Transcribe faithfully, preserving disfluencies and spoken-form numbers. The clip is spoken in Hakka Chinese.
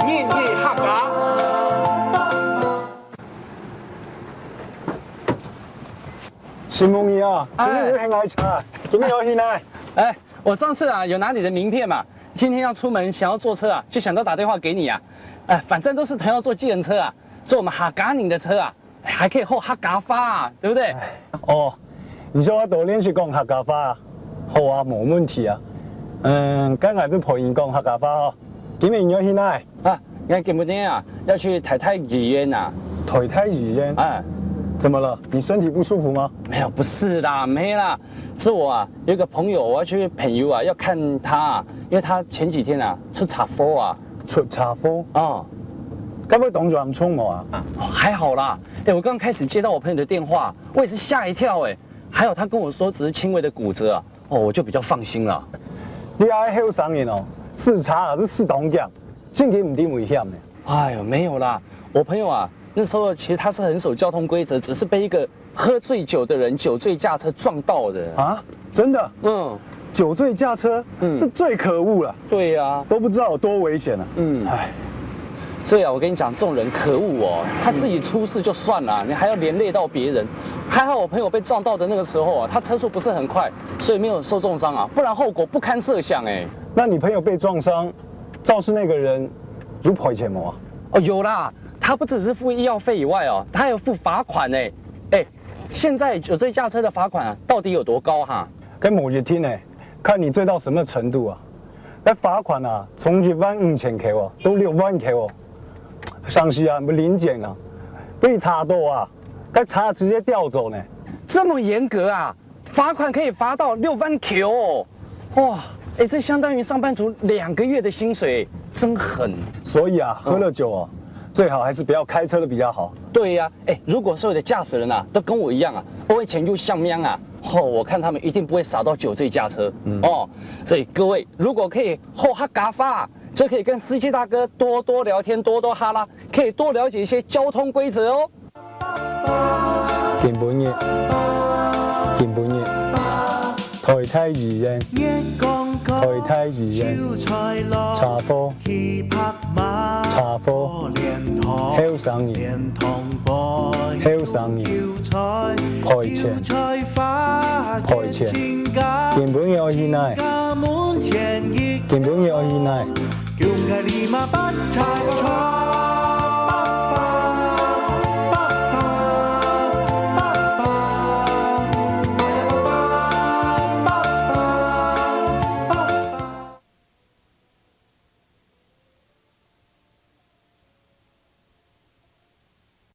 日日客家。承蒙你啊，今日有閒來坐，今日愛去哪？哎，我上次啊有拿你的名片嘛，今天要出門想要坐车啊，就想到打电话给你啊。哎，反正都是朋友坐计程车啊，坐我们客家人的车啊，还可以学客家话啊，对不对？哦，你叫我多练习讲客家话啊，好啊，没问题啊。嗯，刚才是陪你讲客家话哦。今日你要去哪？啊，我今日啊要去台大医院啊。台大医院？哎，怎么了？你身体不舒服吗？没有，不是啦，没啦，是我啊，有一个朋友，我要去朋友啊，要看他啊，因为他前几天啊出车祸啊。出车祸？哦，该不会当作还冲无啊？还好啦，哎，我刚开始接到我朋友的电话，我也是吓一跳哎，还好他跟我说只是轻微的骨折啊，哦，我就比较放心了。你还后生人哦，试车还是试当强，正经唔知危险呢。哎呦，没有啦，我朋友啊，那时候其实他是很守交通规则，只是被一个喝醉酒的人酒醉驾车撞到的。啊，真的？嗯，酒醉驾车，嗯，这最可恶了。对呀，都不知道有多危险了。嗯，哎，所以啊，我跟你讲，这种人可恶哦，他自己出事就算了，你还要连累到别人。还好我朋友被撞到的那个时候啊，他车速不是很快，所以没有受重伤啊，不然后果不堪设想哎。那你朋友被撞伤，肇事那个人有赔钱吗？哦，有啦，他不只是付医药费以外哦，他还有付罚款哎。哎，现在酒醉驾车的罚款啊，到底有多高哈？跟某一天呢，看你醉到什么程度啊。那罚款啊，从一万五千块哦，到六万块哦。上次啊，不临检啊，被查到啊，该查直接调走呢。这么严格啊？罚款可以罚到六万块哦。哇，哎，这相当于上班族两个月的薪水，真狠。所以啊，喝了酒哦，最好还是不要开车的比较好。对呀，哎，如果所有的驾驶人啊都跟我一样啊，我以前就像样啊，吼，我看他们一定不会傻到酒醉驾车哦。所以各位，如果可以好好学客家话，就可以跟司机大哥多多聊天，多多哈拉，可以多了解一些交通规则哦。今晡日，今晡日，台大医院，台大医院，车祸，车祸，后生人，后生人，赔钱，赔钱。今晡日要去哪？今晡日要去哪？